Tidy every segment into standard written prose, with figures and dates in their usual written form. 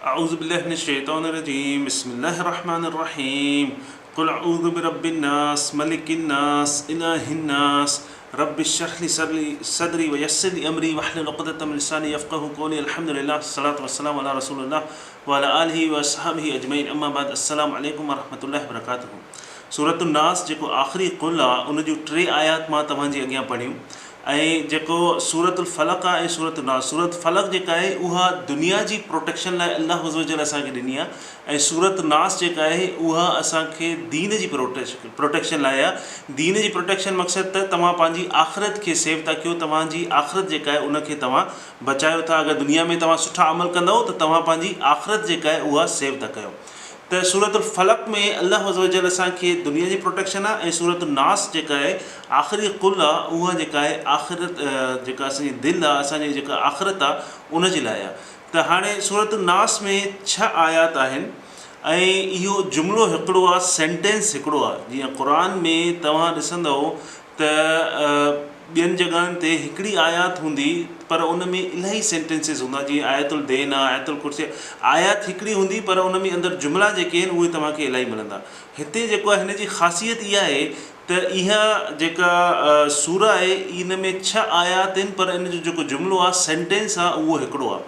اعوذ بالله من الشيطان الرجيم بسم الله الرحمن الرحيم قل اعوذ برب الناس ملك الناس اله الناس رب اشرح لي صدري ويسر لي امري واحلل عقدة من لساني يفقهوا قولي الحمد لله الصلاة والسلام على رسول الله وعلى آله واصحابه اجمعين اما بعد السلام عليڪم ورحمة الله وبرڪاته سورة الناس جيڪو آخري قل آ ان جون ٽي آيات مان توهان جي اڳيان پڙهيون ۽ جيڪو سورة الفلق آ ۽ سورة الناس سورة فلق جيڪا آهي اها دنيا جي پروٽيڪشن لاء الله عزوجل اسان کي ڏني آ ۽ سورة الناس جيڪا آهي اها اسان کي دين جي پروٽيڪشن لاء آ دين جي پروٽيڪشن مقصد ته توهان پنهنجي آخرت کي سيو ٿا ڪيو توهان جي آخرت جيڪا آهي ان کي توهان بچايو ٿا اگر دنيا ۾ توهان سٺا عمل ڪندؤ ته توهان پنهنجي آخرت جيڪا آهي اها سيو ٿا ڪيو ته سورة الفلق ۾ الله عزوجل اسان کي دنيا جي پروٽيڪشن آ ۽ سورة الناس جيڪا آهي آخري قل آ اها جيڪا آهي آخرت جيڪا اسان جي دل آ اسان جي جيڪا آخرت آ ان جي لاء آ ته هاڻي سورة الناس ۾ ڇهه آيات آهن ۽ اهو جملو هڪڙو آ سينٽينس هڪڙو آ جيئن قرآن ۾ توهان ڏسندؤ ته ٻين جڳهن تي هڪڙي آيات هوندي پر ان ۾ الاهي سينٽينسز هوندا جيئن آيت الدين آ آيت الڪرسي آيات هڪڙي هوندي پر ان ۾ اندر جملا جيڪي آهن اهي توهان کي الاهي ملندا هتي جيڪو آهي هن جي خاصيت اها آهي ته اها جيڪا سورة آهي ان ۾ ڇهه آيات آهن پر ان جو جيڪو جملو آ سينٽينس آ اهو هڪڙو آ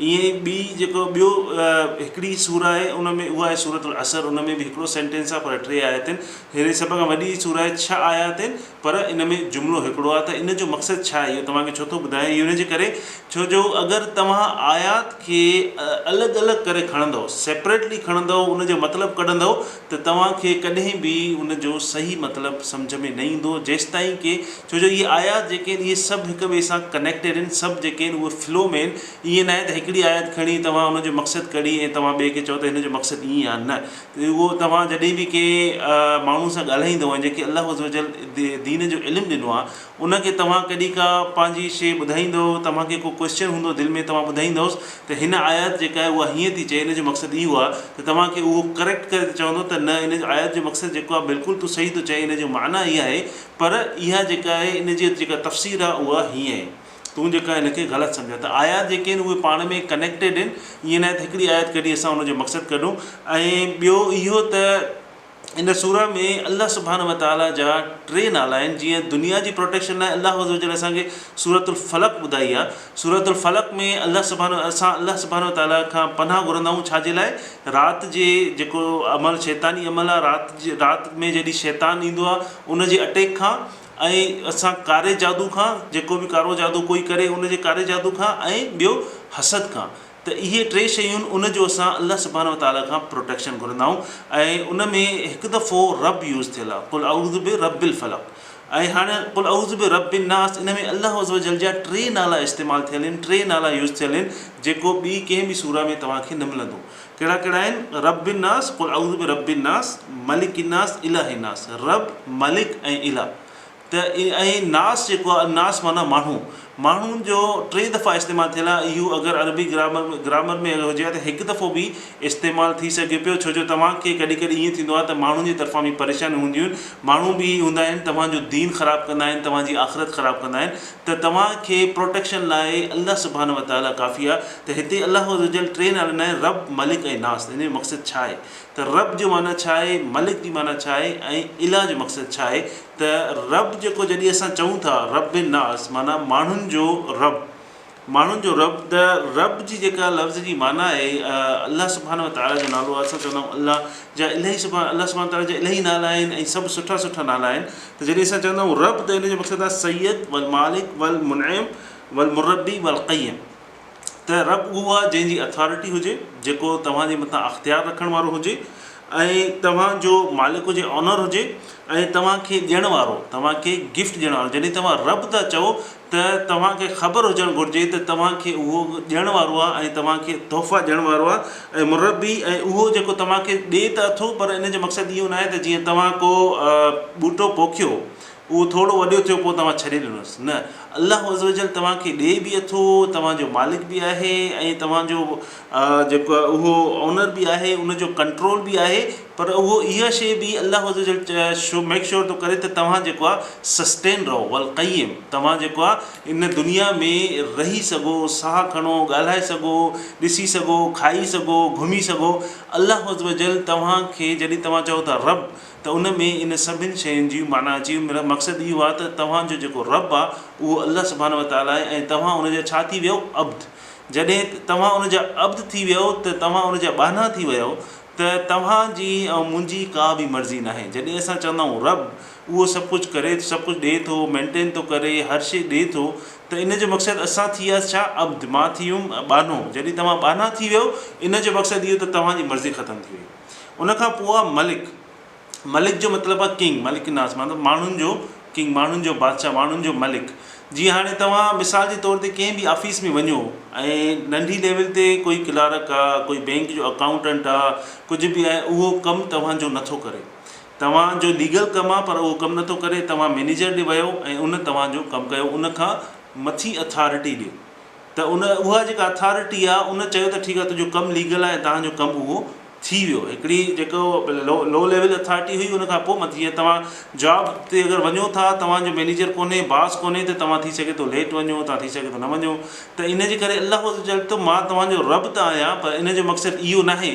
ائين ئي ٻي جيڪو ٻيو هڪڙي سورة آهي ان ۾ اها آهي سورة العصر ان ۾ به هڪڙو سينٽينس آهي پر ٽي آيت آهن هيڙي سڀ کان وڏي سورة آهي ڇهه آيات آهن پر ان ۾ جملو هڪڙو آهي ته ان جو مقصد ڇا آهي اهو توهان کي ڇو ٿو ٻڌايان اهو ان جي ڪري ڇو جو اگر توهان آيات کي الڳ الڳ ڪري کڻندؤ سيپريٽلي کڻندؤ ان جو مطلب ڪڍندؤ ته توهان کي ڪڏهن به ان جو صحيح مطلب سمجهه ۾ نه ايندو جيستائين ڪي ڇو جو اهي آيات جيڪي آهن اهي سڀ هڪ ٻئي سان ڪنيڪٽيڊ آهن سڀ جيڪي آهن اهي فلو ۾ آهن ائين ناهي ته هڪڙي آيت کڻي توهان ان جو مقصد ڪڍي ۽ توهان ٻئي کي چئو ته هن جو مقصد ائين آهي نه ته اهو توهان جڏهن به ڪنهن ماڻهو سان ڳالهائيندو ۽ جنهن کي الله عزوجل دين جو علم ڏنو آهي ان کي توهان ڪڏهن ڪا پنهنجي شيء ٻڌائيندو توهان کي ڪو ڪوئسچن هوندو دل ۾ توهان ٻڌائيندوس ته هن آيت جيڪا آهي اها هيئن ٿي چئي ان جو مقصد اهو آهي ته توهان کي اهو ڪريڪٽ ڪري چوندو ته نه ان آيت جو مقصد جيڪو آهي بلڪل تون صحيح ٿو چئين ان جو معنيٰ اها آهي پر اها جيڪا آهي ان جي جيڪا تفسير آهي اها هيئن آهي تون جيڪا ان کي غلط سمجهيو ته آيات جيڪي آهن اهي پاڻ ۾ ڪنيڪٽيڊ آهن ائين ناهي ته هڪڙي آيت ڪڍي اسان ان جو مقصد ڪڍون ۽ ٻيو اهو ته ان سورة ۾ الله سبحانه وتعاليٰ جا ٽي نالا آهن جيئن دنيا جي پروٽيڪشن لاء الله عزوجل اسان کي سورة الفلق ٻڌائي آهي سورة الفلق ۾ الله سبحانه اسان الله سبحانه وتعاليٰ کان پناهه گهرندا آهيون ڇا جي لاء رات جي جيڪو عمل شيطاني عمل آهي رات جي رات ۾ جڏهن شيطان ايندو آهي ان جي اٽيڪ کان ۽ اسان ڪاري جادو کان جيڪو به ڪارو جادو ڪوئي ڪري ان جي ڪاري جادو کان ۽ ٻيو حسد کان ته اهي ٽي شيون ان جو اسان الله سبحانه وتعاليٰ کان پروٽيڪشن گهرندا آهيون ۽ ان ۾ هڪ دفعو رب يوز ٿيل آهي قل اعوذ برب الفلق ۽ هاڻي قل اعوذ برب الناس ان ۾ الله عزوجل جا ٽي نالا استعمال ٿيل آهن ٽي نالا يوز ٿيل آهن جيڪو ٻي ڪنهن به سورة ۾ توهان کي نه ملندو ڪهڙا ڪهڙا آهن رب الناس قل اعوذ برب الناس ملڪ الناس اله الناس رب ملڪ ۽ اله ته ۽ ناس جيڪو آهي الناس معنيٰ ماڻهو ماڻهن جو ٽي دفعا استعمال ٿيل آهي اهو اگر عربي گرامر گرامر ۾ اگر هجي ها ته هڪ دفعو به استعمال ٿي سگهي پيو ڇو جو توهان کي ڪڏهن ڪڏهن ائين ٿيندو آهي ته ماڻهن جي طرفان به پريشانيون هونديون آهن ماڻهو به هوندا آهن توهان جو دين خراب ڪندا آهن توهان جي آخرت خراب ڪندا آهن ته توهان کي پروٽيڪشن لاء الله سبحانه وتعاليٰ ڪافي آهي ته هتي الله عزوجل ٽي نالا ڏنا آهن رب ملڪ ۽ ناس ان جو مقصد ڇا آهي ته رب جو معنيٰ ڇا آهي ملڪ جي معنيٰ ڇا آهي ۽ اله جو مقصد ڇا آهي ته رب جيڪو جڏهن اسان چئون ٿا رب الناس معنيٰ ماڻهن جو رب ماڻهن جو رب ته رب جي جيڪا لفظ جي معنيٰ آهي الله سبحانه وتعاليٰ جو نالو آهي اسان چوندا آهيون الله جا الاهي سبحان الله سبحانه وتعاليٰ جا الاهي نالا آهن ۽ سڀ سٺا سٺا نالا آهن ته جڏهن اسان چوندا آهيون رب ته ان جو مقصد آهي سيد والمالڪ والمنعم والمربي والقيم ته رب اهو آهي جنهن جي اٿارٽي هجي جيڪو توهان جي مٿان اختيار رکڻ وارو هجي ۽ توهان جو مالڪ هجي آنر هجي ۽ توهان کي ڏيڻ وارو توهان کي گفٽ ڏيڻ وارو جڏهن توهان رب ٿا چئو ته توهان کي خبر هجڻ گهرجي ته توهان کي اهو ڏيڻ وارو آهي ۽ توهان کي تحفا ڏيڻ وارو آهي ۽ مربي ۽ اهو جيڪو توهان کي ڏئي ته اٿو پر ان جو مقصد اهو ناهي ته جيئن توهان ڪو ٻوٽو پوکيو اهو ٿورو وڏو ٿيو پوء توهان ڇڏي ڏنوس نه الله عزوجل توهان کي ڏئي به اٿو توهان جو مالڪ به آهي ۽ توهان جو جيڪو اهو اونر به آهي ان جو ڪنٽرول به آهي پر اهو اها شيء به الله عزّوجلّ شو ميڪ شور ٿو ڪري ته توهان جيڪو آهي سسٽين رهو والقيم توهان جيڪو آهي ان دنيا ۾ رهي سگهو ساهه کڻو ڳالهائي سگهو ڏسي سگهو کائي سگهو گهمي سگهو الله عزّوجلّ توهان کي جڏهن توهان چئو ٿا رب ته ان ۾ ان سڀن شين جي معنيٰ اچي وئي مقصد اهو آهي ته توهان جو جيڪو رب آهي اهو الله سبحانه وتعالٰي آهي ۽ توهان ان جا ڇا ٿي ويو عبد جڏهن توهان ان جا عبد ٿي ويو ته توهان ان جا ٻانها ٿي ويو ته توهان جي ۽ منهنجي ڪا به مرضي ناهي. جڏهن اسان چوندا آهيون رب اهو سڀ ڪجهه ڪري ٿو، سڀ ڪجهه ڏئي ٿو، مينٽين ٿو ڪري، هر شيء ڏئي ٿو ته ان جو مقصد اسان ٿي وياسين ڇا؟ عبد، مان ٿي ويم ٻانهو. جڏهن توهان ٻانها ٿي ويو ان جو مقصد اهو ته توهان جي مرضي ختم ٿي وئي. ان کان پوء آهي ملڪ. ملڪ جو مطلب آهي ڪنگ، ملڪ الناس مطلب ماڻهن جو ڪنگ، ماڻهن جو بادشاهه، ماڻهن جو ملڪ. جيئن هاڻي توهان مثال جي طور تي ڪنهن به آفيس ۾ وڃو ۽ ننڍي ليول تي ڪوئي ڪلارڪ آ، ڪوئي بينڪ جو اڪائونٽنٽ آ، ڪجهه به آهي اهو ڪم توهان جو نٿو ڪري. توهان جو ليگل ڪم آ پر اهو ڪم نٿو ڪري، توهان مئنيجر ڏي ويو ۽ ان توهان جو ڪم ڪيو ان کان مٿي اٿارٽي ڏي. ته ان اها جيڪا اٿارٽي آ ان چيو ته ٺيڪ آ تنهنجو ڪم ليگل آ ۽ توهان جو ڪم اهو ٿي ويو هڪڙي جيڪو لو ليول اٿارٽي هئي ان کان پوء مٿي جيئن توهان جاب تي اگر وڃو ٿا توهان جو مئنيجر ڪونهي باس ڪونهي ته توهان ٿي سگهي ٿو ليٽ وڃو توهان ٿي سگهي ٿو نه وڃو ته ان جي ڪري الله عز وجل ته مان توهان جو رب ته آهيان پر ان جو مقصد اهو ناهي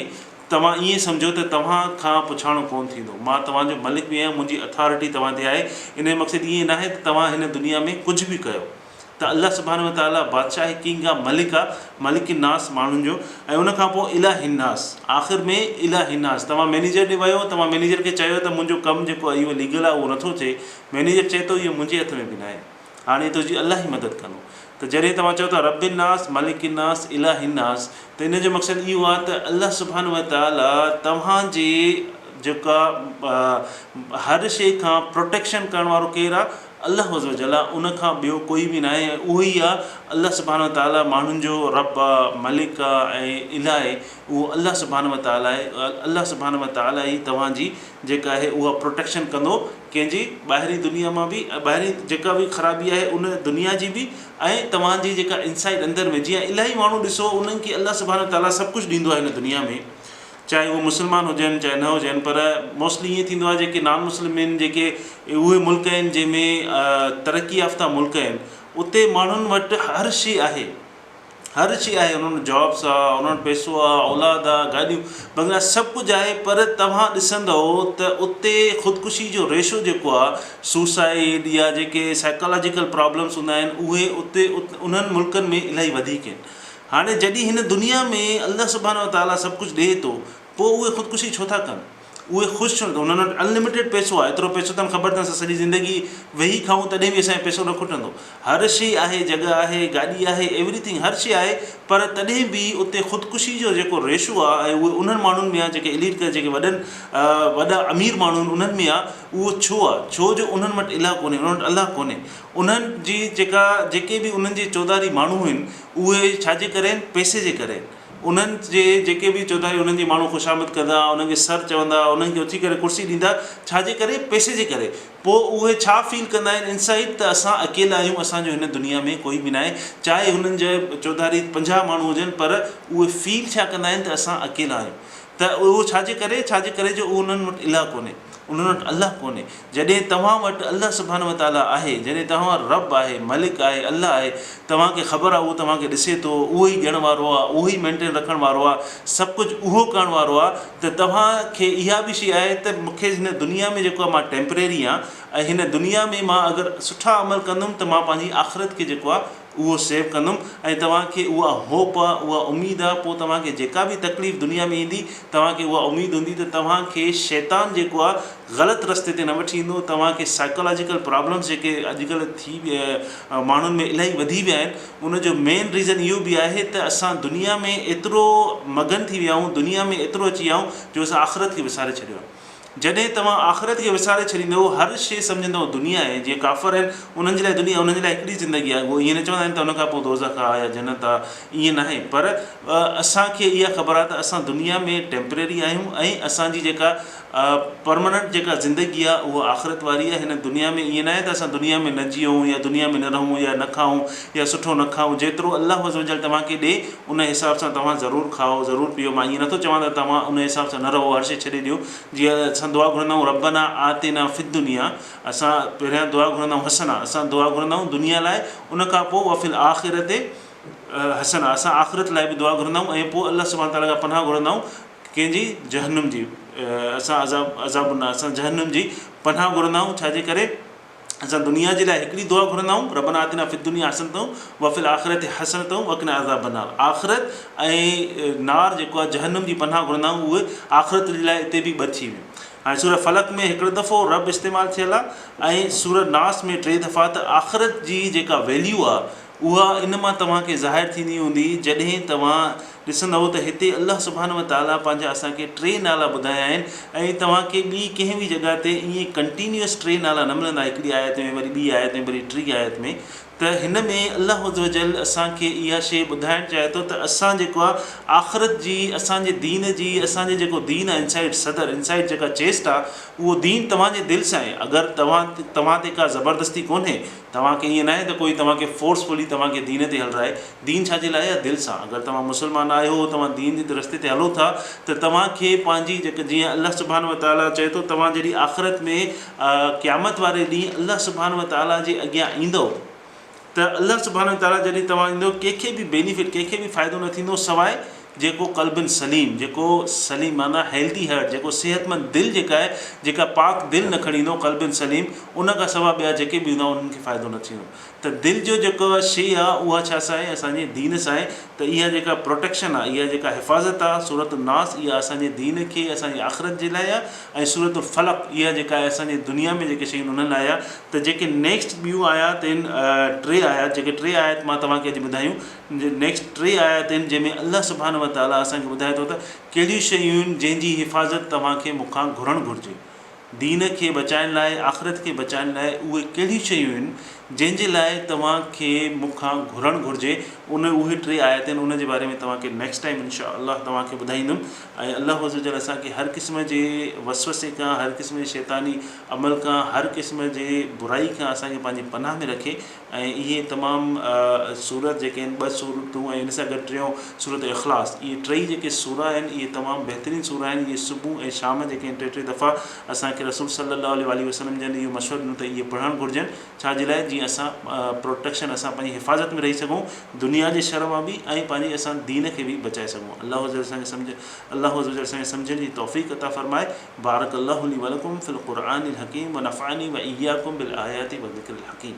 توهان ائين سمجهو ته توهان کان پڇاڻو ڪونه ٿيندو مان توهان جو ملڪ به آهيان منهنجي اٿارٽي توهان تي آهي ان جو مقصد ائين ناهي ته توهان هن دنيا ۾ ڪجهه به ڪيو ته الله سبحانه وتعاليٰ بادشاهه آهي، ڪنگ آهي، ملڪ آهي، ملڪ الناس ماڻهن جو ۽ ان کان پوء اله الناس آخر ۾ اله الناس توهان مئنيجر ڏي ويو توهان مئنيجر کي چيو ته منهنجو ڪم جيڪو آهي اهو ليگل آهي اهو نٿو ٿئي مئنيجر چئي ٿو اهو منهنجي هٿ ۾ به ناهي هاڻي تنهنجي الله ئي مدد ڪندو ته جڏهن توهان چئو ٿا رب الناس ملڪ الناس اله الناس ته ان جو مقصد اهو آهي ته الله سبحانه وتعاليٰ توهان جي جيڪا هر شيء کان پروٽيڪشن ڪرڻ وارو ڪير آهي الله عزّوجلّ ان کان ٻيو ڪوئي به ناهي ۽ اهو ئي آ الله سبحانه وتعاليٰ ماڻهن جو رب آ، ملڪ آ ۽ اله آهي اهو الله سبحانه وتعاليٰ آهي الله سبحانه وتعاليٰ ئي توهان جي جيڪا آهي اها پروٽيڪشن ڪندو ڪنهن جي ٻاهرين دنيا مان به ۽ ٻاهرين جيڪا به خرابي آهي ان دنيا جي به ۽ توهان جي جيڪا انسائيڊ اندر ۾ جيئن الاهي ماڻهو ڏسو انهن کي الله سبحانه وتعاليٰ سڀ ڪجهه ڏيندو آهي هن دنيا ۾ چاهي اهي مسلمان هجن چاهي نه هجن پر موسٽلي ائين ٿيندو آهي جيڪي نان مسلم آهن جيڪي اهي ملڪ آهن جنهن ۾ ترقي يافته ملڪ آهن اتي ماڻهن وٽ هر شي آهي هر شي آهي انهن وٽ جابس آهي انهن وٽ پئسو آهي اولاد آهي گاڏيون بنگلا سڀ ڪجهه آهي پر توهان ڏسندؤ ته اتي خودڪشي جو ريشو جيڪو آهي سوسائيڊ يا جيڪي سائيڪالاجيڪل پرابلمس هوندا آهن اهي اتي انهن ملڪن ۾ الاهي وڌيڪ آهن هاڻي جڏهن هن دنيا ۾ الله سبحانه وتعاليٰ سڀ ڪجهه ڏئي ٿو پوء اهي خودڪشي ڇو ٿا ڪن؟ اهي خوش ڇو نه انهن وٽ انلميٽيڊ پئسو آهي ايترو پئسو اٿن خبر اٿن اسان سڄي زندگي ويهي کائون تڏهن به اسان جو پئسو نه کٽندو هر شيء آهي جڳهه آهي گاڏي آهي ايوري ٿنگ هر شيء آهي پر تڏهن به اتي خودڪشي جو جيڪو ريشو آهي ۽ اهي انهن ماڻهن ۾ آهي جيڪي اليٽ ڪري جيڪي وڏن وڏا امير ماڻهو آهن انهن ۾ آهي اهو ڇو آهي ڇو جو انهن وٽ اله ڪونهي انهن وٽ الله ڪونهي انهن جي جيڪا جيڪي به انهن جي چوڌاري ماڻهو آهن اهي ڇا جي ڪري آهن پئسي جي ڪري آهن انهن جي جيڪي به چوڌاري انهن جي ماڻهو خوشامد ڪندا انهن کي سر چوندا انهن کي اٿي ڪري ڪرسي ڏيندا ڇا جي ڪري پئسي جي ڪري پوء اهي ڇا فيل ڪندا آهن انسائيڊ ته اسان اڪيلا آهيون اسان جو هن دنيا ۾ ڪوئي به ناهي چاهي هنن جي چوڌاري 50 ماڻهو هجن پر اهي فيل ڇا ڪندا آهن ته اسان اڪيلا آهيون ته اهو ڇا جي ڪري ڇا جي ڪري جو انهن وٽ اله ڪونهي انهن وٽ الله ڪونهي. جڏهن توهان وٽ الله سبحانه وتعاليٰ آهي، جڏهن توهان وٽ رب آهي، ملڪ آهي، الله آهي، توهان کي خبر آهي اهو توهان کي ڏسي ٿو، اهو ئي ڏيڻ وارو آهي، اهو ئي مينٽين رکڻ وارو آهي، سڀ ڪجهه اهو ڪرڻ وارو آهي ته توهان کي اها به شيء آهي ته مون کي هن دنيا ۾ جيڪو آهي مان ٽيمپريري آهيان ۽ هن دنيا ۾ مان اگر سٺا عمل ڪندم ته مان پنهنجي آخرت کي جيڪو آهي اهو سيو ڪندم ۽ توهان کي اها هوپ آ، اها اميد آ، پوء توهان کي جيڪا به تڪليف دنيا ۾ ايندي، توهان کي اها اميد هوندي ته توهان کي شيطان جيڪو آ غلط رستي تي نه وٺي ايندو، توهان کي سائيڪالاجيڪل پرابلمس جيڪي اڄڪلهه ٿي ماڻهن ۾ الاهي وڌي ويا آهن، ان جو مين ريزن اهو به آهي ته اسان دنيا ۾ ايترو مگن ٿي ويا آهيون، دنيا ۾ ايترو اچي ويا آهيون جو اسان آخرت کي وساري ڇڏيو آهي. جڏهن توهان آخرت کي وساري ڇڏيندؤ، هر شيء سمجهندؤ دنيا آهي، جيئن ڪافر آهن، انهن جي لاء دنيا انهن جي لاء هڪڙي زندگي آهي، اهي ائين نه چوندا آهن ته ان کان پوء دوزخ آهي يا جنت آهي، ائين ناهي، پر اسان کي اها خبر آهي ته اسان دنيا ۾ ٽيمپرري آهيون ۽ اسان جي جيڪا پرماننٽ جيڪا زندگي آهي اها آخرت واري آهي. هن دنيا ۾ ائين ناهي ته اسان دنيا ۾ نه جيئون يا دنيا ۾ نه رهون يا نه کائون يا سٺو نه کائون. جيترو الله عزوجل توهان کي ڏي ان حساب سان توهان ضرور کائو، ضرور پيئو. مان ائين نٿو چوان ته توهان ان حساب سان نه رهو، هر شيء ڇڏي ڏيو. جيئن اسان دعا گهرندا آهيون ربنا آتنا في الدنيا، اسان پهريان دعا گهرندا آهيون حسنه، اسان دعا گهرندا آهيون دنيا لاء، ان کان پوء وفي الاخرت حسنه، اسان آخرت لاء به دعا گهرندا آهيون ۽ پوء الله سبحانه وتعاليٰ کان پناهه گهرندا آهيون ڪنهن جي؟ جهنم جي. اسان عذاب عذاب النار، اسان جهنم جي پناهه گهرندا آهيون. ڇا جي ڪري؟ اسان دنيا جي لاء هڪڙي دعا گهرندا آهيون ربنا آتنا في الدنيا حسنة وفي الاخرة حسنة وقنا عذاب النار. آخرت ۽ نار جيڪو آهي جهنم جي پناهه گهرندا آهيون، اهي آخرت جي لاء اتي به ٻه ٿي ويون. هاڻي سورة فلق ۾ هڪڙو دفعو رب استعمال ٿيل آهي ۽ سورة ناس ۾ ٽي دفعا. ته آخرت جي جيڪا ويليو آهي اها ان مان توهان کي ظاهر ٿيندي هوندي جڏهن توهان ڏسندؤ ته هتي الله سبحانه وتعاليٰ پنهنجا اسان کي ٽي نالا ٻڌايا آهن ۽ توهان کي ٻي ڪنهن به جڳهه تي ائين ڪنٽينيوس ٽي نالا نه ملندا، هڪڙي آيت ۾ وري ٻي آيت ۾ وري ٽي آيت ۾. ته هن ۾ الله عزوجل اسان کي اها شيء ٻڌائڻ چاهي ٿو ته اسان جيڪو آهي آخرت جي، اسان جي دين جي، اسان جي جيڪو دين آهي انسائيڊ صدر، انسائيڊ جيڪا چيسٽ آهي اهو دين توهان جي دل سان آهي. اگر توهان توهان تي ڪا زبردستي ڪونهي، توهان کي ائين ناهي ته ڪوئي توهان کي فورس فلي توهان کي دين تي هلرائي. دين ڇا جي لاء آهي؟ دل سان. اگر توهان مسلمان آهيو، توهان دين جي رستي تي هلو ٿا ته توهان کي پنهنجي جيڪا جيئن الله سبحانه وتعاليٰ چئي ٿو توهان جڏهن آخرت ۾ قيامت واري ڏينهن الله سبحانه وتعاليٰ جي اڳيان ايندؤ ته الله سبحانه وتعاليٰ جڏهن توهان ايندؤ ڪنهن کي به بينيفٽ ڪنهن کي به فائدو نه ٿيندو سواء جيڪو قلب سليم، جيڪو سليم معنيٰ هيلدي هرٽ، جيڪو صحتمند دل جيڪا آهي، جيڪا پاڪ دل نه کڻي ايندو قلب سليم، ان کان سوا ٻيا جيڪي به هوندا انهن کي فائدو نه ٿيندو. ته دل جو جيڪا شيء آهي اها ڇا سان آهي؟ اسان جي دين سان آهي. ته اها جيڪا پروٽيڪشن آهي، اها جيڪا حفاظت آهي سورة الناس اها اسان جي دين کي اسان جي آخرت جي لاء آهي ۽ سورة الفلق اها جيڪا آهي اسان جي دنيا ۾ جيڪي شيون انهن لاء آهي. ته جيڪي نيڪسٽ ٻيون آيات آهن ٽي آيات جيڪي ٽي آيات مان توهان کي اڄ ٻڌايون نيڪسٽ ٽي آيات آهن جنهن ۾ الله سبحانه وتعاليٰ اسان کي ٻڌائي ٿو ته ڪهڙيون شيون آهن جنهن جي حفاظت توهان کي مون کان گهرڻ گهرجي. دين کي بچائڻ لاء آخرت کي بچائڻ لاء اهي ڪهڙيون شيون آهن جنهن جي لاء توهان کي مون کان گهرڻ گهرجي. ان اهي ٽي آيات آهن ان جي باري ۾ توهان کي نيڪسٽ ٽائيم انشاء الله توهان کي ٻڌائيندم ۽ الله عزوجل اسان کي هر قسم جي وسوسي کان هر قسم جي شيطاني عمل کان هر قسم جي برائي کان اسان کي پنهنجي پناهه ۾ رکي. ۽ اهي تمام سورت جيڪي آهن ٻه سورتون ۽ ان سان گڏ ٽيون سورت اخلاص اهي ٽئي جيڪي سورا آهن اهي تمام بهترين سورا آهن. اهي صبح ۽ شام جيڪي آهن ٽي ٽي دفعا اسان کي رسول صلي الله عليه واٰله وسلم جن اهو مشورو ڏنو ته اهي پڙهڻ گهرجن ڇا جي لاء جيئن اسان پروٽيڪشن اسان پنهنجي حفاظت ۾ رهي سگهون دنيا جي شر مان به ۽ پنهنجي اسان دين کي به بچائي سگهون. الله عزوجل اسان کي سمجھ الله عزوجل اسان کي سمجهڻ جي توفيق عطا فرمائي. بارڪ الله لي ولڪم في القرآن الحڪيم ونفعني واياڪم بالآيات والذڪر الحڪيم.